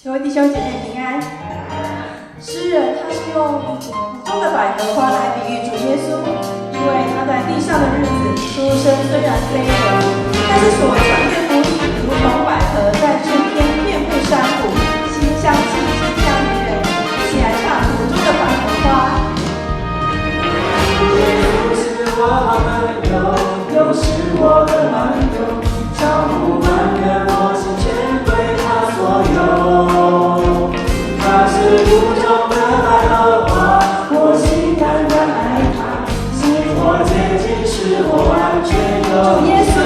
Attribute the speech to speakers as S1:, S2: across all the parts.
S1: 各位弟兄姐妹平安。詩人他是用谷中的百合花來比喻主耶穌，因為他在地上的日子，出身雖然卑微，但是所傳的福音如同百合在春天遍布山谷，馨香氣馨香迷人。一起來唱谷中的百合花。
S2: 耶穌是我好朋友，又是我的挽救，超乎萬人，我心全歸他所有。他是谷中的百合花，我心單單愛他，使我潔淨，使我完全有
S1: 主耶穌。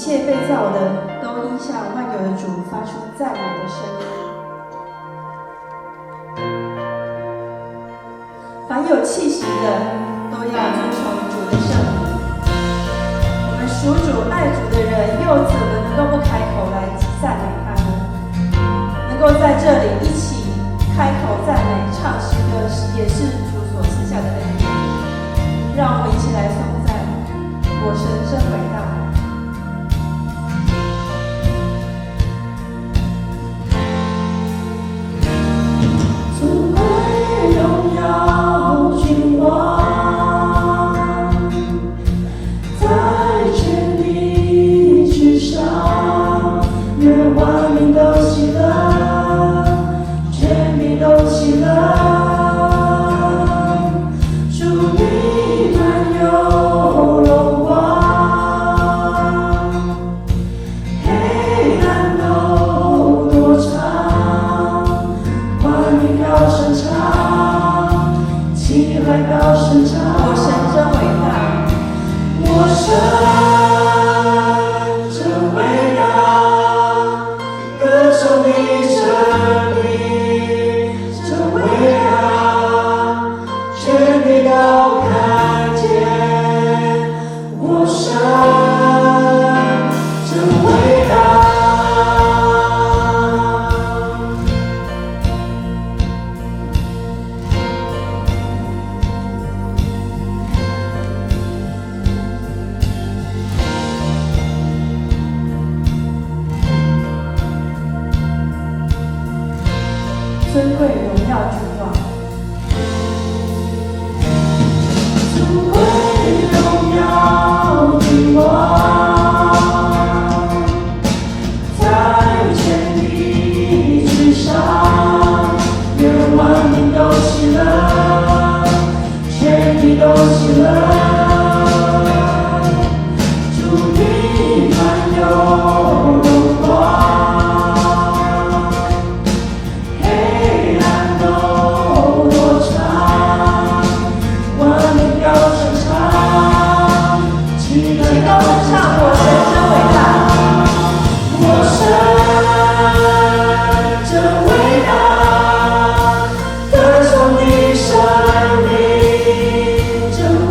S1: 切被造的都應向萬有的主發出讚美的聲音。凡有氣息的，都要尊崇主的聖名。我們屬主、愛主的人，又怎麼能夠不開口來讚美他呢？能夠在這裡一起開口讚美、唱詩歌，也是主所賜下的恩典。讓我們一起來頌讚：我神真偉大。
S2: 尊貴榮耀君王，在全地之上，願萬民都喜樂，全地都喜樂。主你滿有榮光，黑暗都躲藏，萬民高聲唱，起來高聲唱。
S1: 我神真偉大，
S2: 我神真偉大，歌頌你生命真偉大，全地都看見。我神真偉大。
S1: 尊貴榮耀君王，
S2: 尊貴榮耀君王，在全地之上，願萬民都喜樂，全地都喜樂。主你滿有榮光，黑暗都躲藏，萬民高聲唱，起
S1: 一
S2: 來
S1: 起高聲唱：我神真偉大。
S2: 我神真偉大，歌頌你生命真偉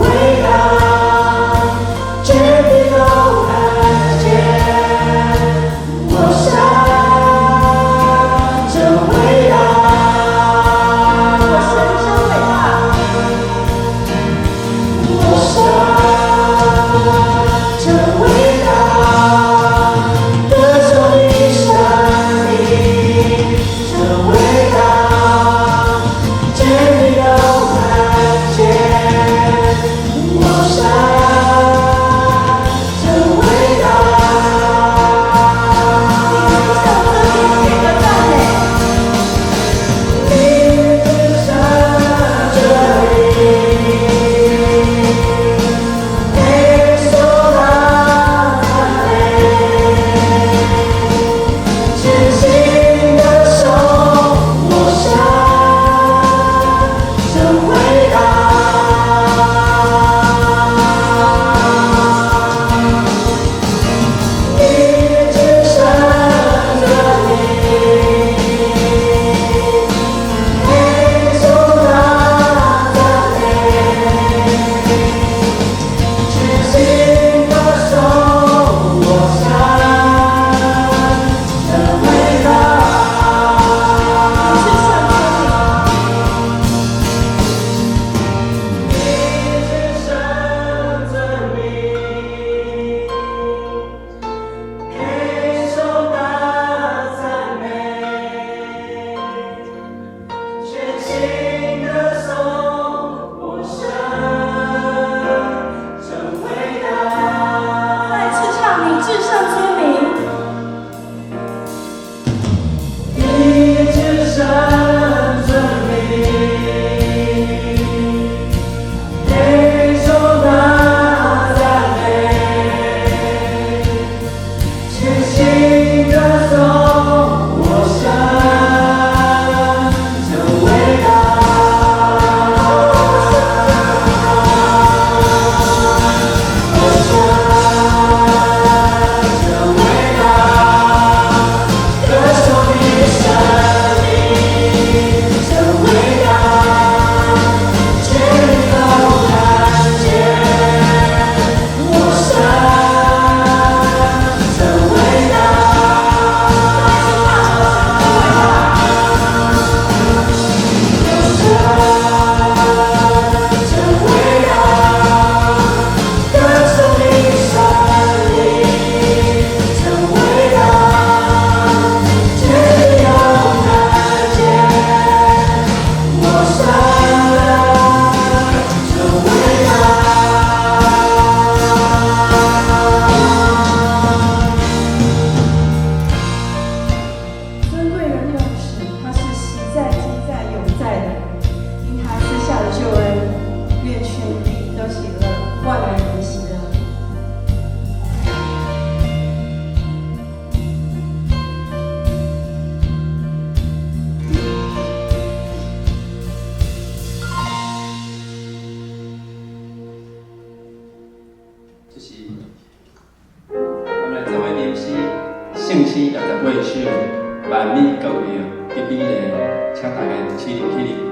S3: 萬里光榮的美麗，請大家起立起立。